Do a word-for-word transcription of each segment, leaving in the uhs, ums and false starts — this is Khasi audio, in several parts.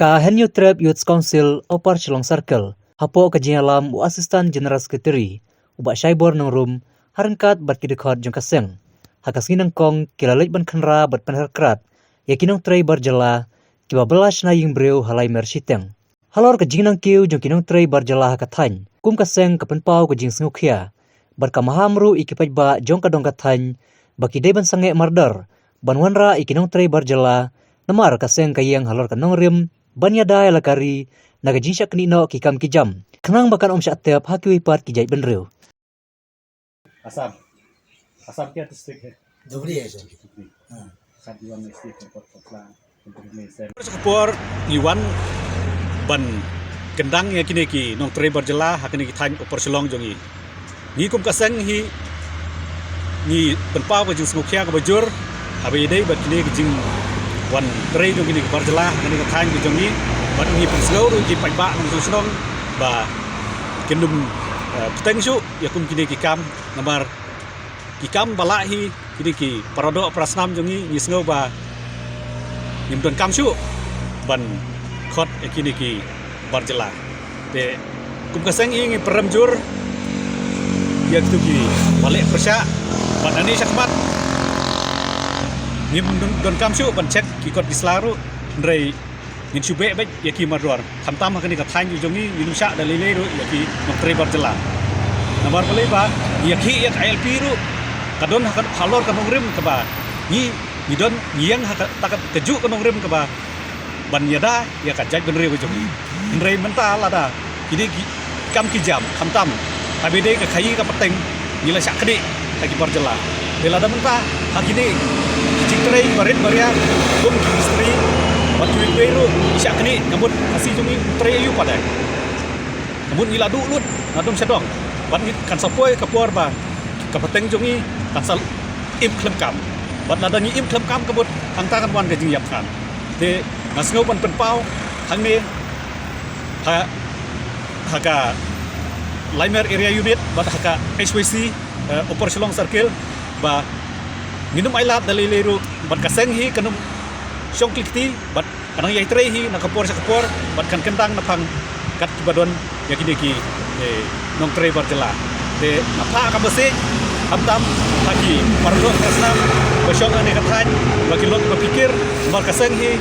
Ka Hynñiewtrep Youth Council Upper Shillong Circle, hapoh ka jingïalam u Assistant General Secretary, u Bah Shaibor Nongrum, ha ryngkat bad ki dkhot jong ka seng, ha ka sngi nyngkong ki la leit ban khynra bad pynherkrat ïa ki nongtrei bar jylla kiba bylla shna ïing briew ha Laimer shiteng. Halor ka jingnang kiew jong ki nongtrei bar jylla ha ka thaiñ, kum ka seng ka pynpaw ka jingsngewkhia bad ka maham ruh ïa ki paidbah jong ka dong ka thaiñ ba ki dei ban sangeh mardor ban wanrah ïa ki nongtrei bar jylla, namar ka seng ka ïeng halor ka nongrim ban ïada ïa la ka ri na ka jingshah knieh noh ki kam ki jam, khnang ba kan ym shah tep ha kiwei pat ki jaitbynriew. Assam. Assam kya district hai? Dhubri hai, sir. Dhubri. Haan. Sub division district, airport, Kotla, Dhubri mein, sir. Ka por ngi wan ban kyndang ïa kine ki nongtrei bar jylla ha kine ki thaiñ Upper Shillong jong ngi. Ngi kum ka seng hi ngi pynpaw ka jingsngewkhia kaba jur haba ïadei bad kine ki jingwan trei jong kine ki bar jylla ha kine ki thaiñ ki jong ngi. Bad ngi pynsngew ruh ki paidbah nongshong shnong ba kin ym, eh, bteng shuh ïa kum kine ki kam, namar ki kam ba lah hi kine ki paradoh parasnam jong ngi, ngi sngew ba ngim donkam shuh ban khot ïa kine ki bar jylla. Te kum ka seng hi ngi pyrem jur ïa kitu kiba leh pyrshah, bad nangne shakhmat ngim don, donkam shuh ban check ki kot ki sla ruh, hynrei ngin shu beh beit ïa ki mardor. Khamtam ha kane ka thaiñ jong ngi, ngin ym shah da lei lei ruh ïa ki nongtrei bar jylla. Namar balei ba ïa ki, ïa ka I L P ruh ka don ha ka, halor ka nongrim kaba ngi, ngi don, ngi ïeng ha kata ka, kajuh ka nongrim kaba ban ïada ïa ka jaitbynriew ka jong ngi. Hynrei mynta lada kine ki kam ki jam, khamtam haba ïadei ka khaïi ka pateng, ngi la shah knieh ha ki bar jylla. Te lada mynta ha kine ki jingtrei barit baria, kum ki mistri bad kiwei kiwei ruh ngi shah knieh, ka mut Khasi jong ngi trei aïu pat de? Ka mut ngi la duh lut na dong sha dong, bad ngi kan sa poi ka por ba ka pateng jong ngi kan sa im khlem kam. Bad lada ngi im khlem kam, ka mut hangta kan wan ka jingïap than. Te nga sngew ban pynpaw hangne ha, ha ka Laimer Area Unit bad ha ka H Y C, eh, Upper Shillong Circle, ba ngin ym ailad da lei lei ruh, bad ka seng hi kan ym shong kli kti, bad ka nang ïai trei hi na ka por sha ka por, bad kan kyndang na phang kat kiba don ïa kine ki, eh, nongtrei bar jylla. Te nga phah ka message khamtam ha ki paradoh parasnam ba shong ha kane ka thaiñ, ba ki long kiba phikir, namar ka seng hi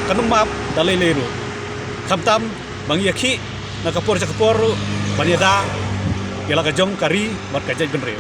kan ym map da lei lei ruh. Khamtam ba ngi ïakhih na ka por sha ka por ruh ban ïada ïa la ka jong ka ri bad ka jaitbynriew.